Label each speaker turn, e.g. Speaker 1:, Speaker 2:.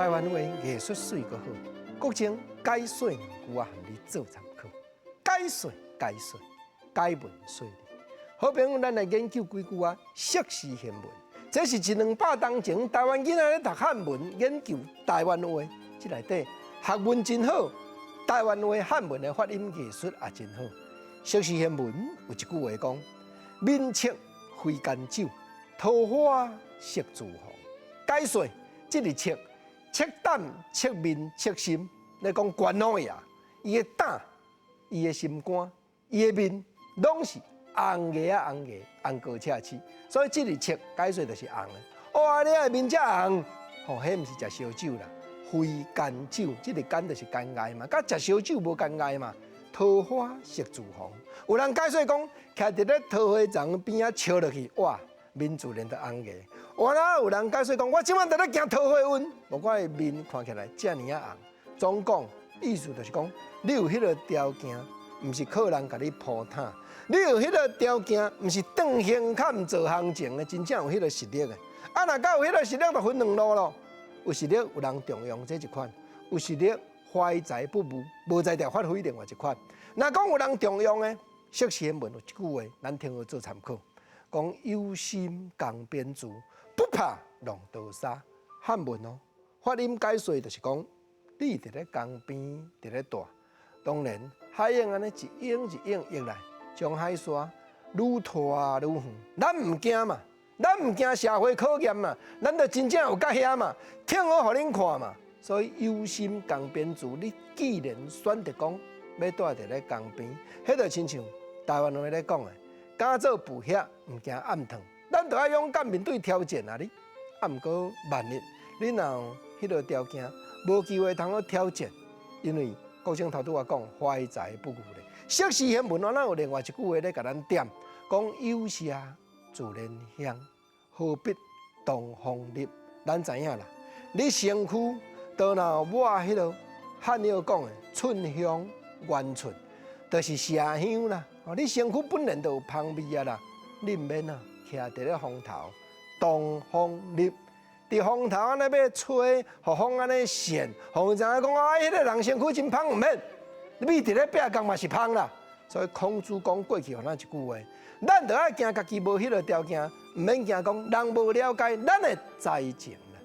Speaker 1: 台灣話藝術媠閣好，國政解說兩句啊，予你做參考。解說解說，解文說理。好朋友，咱來研究幾句啊，釋時憲文。這是一兩百冬前台灣囡仔咧讀漢文，研究台灣話，這內底學問真好，台灣話漢文的發音藝術也真好。釋時憲文有一句話講：面赤非干酒，桃花色自紅。解說，這个赤，赤膽、赤面、赤心，咧講關老爺，伊的膽、伊的心肝、伊的面，攏是紅額啊紅額紅過赤刺，所以這个赤解說就是紅的。哇，你的面遮紅，吼，彼毋是食燒酒啦，非干酒，這个干就是肝癌嘛，佮食燒酒無干癌嘛。桃花色自紅，有人解說講，徛佇咧桃花叢邊仔笑落去，哇，面自然就紅額。哇啦，有人解說講，我這擺佇咧行桃花運，無我的面看起來遮爾仔紅。總講意思就是講，你有彼个條件，毋是靠人共你鋪毯。你有彼个條件，毋是斷胸坎做行情的，真正有彼个實力的。啊，若敢有彼个實力，就分兩路咯。有實力有人重用這一款，有實力懷才不遇，無才調發揮另外一款。若講有人重用的，釋時憲文有一句話，咱聽好做參考，講有心江邊住，不怕浪淘沙。漢文哦，發音解說就是講，你佇咧江邊佇咧蹛，當然海湧按呢一湧一湧湧來，將海沙愈拖愈遠，咱毋驚嘛，咱毋驚社會考驗嘛，咱就真正有佮遐嘛，挺好予恁看嘛。所以有心江邊住，你既然選擇講欲蹛佇咧江邊，彼就親像台灣話咧講的，敢做捕俠，毋驚暗燙，咱就愛勇敢面對挑戰啊！你，啊，毋過萬一你若有彼个條件，無機會通好挑戰，因為國政頭拄仔講懷才不遇咧。釋時憲文，咱有另外一句話咧，共咱點，講有麝自然香，何必東風入？咱知影啦，你身軀都若抹彼个漢語講的寸香圓寸，就是麝香啦。哦，你身軀本來就有芳味啊啦，你毋免啊，徛佇咧風頭，東風入，佇風頭按呢欲吹，予風按呢扇，予人知影講啊，彼个人身軀真芳，毋免，你佇咧壁角嘛是芳啦。所以孔子講過去予咱一句話，咱著愛驚家己無彼个條件，毋免驚講人無了解咱的才情啦。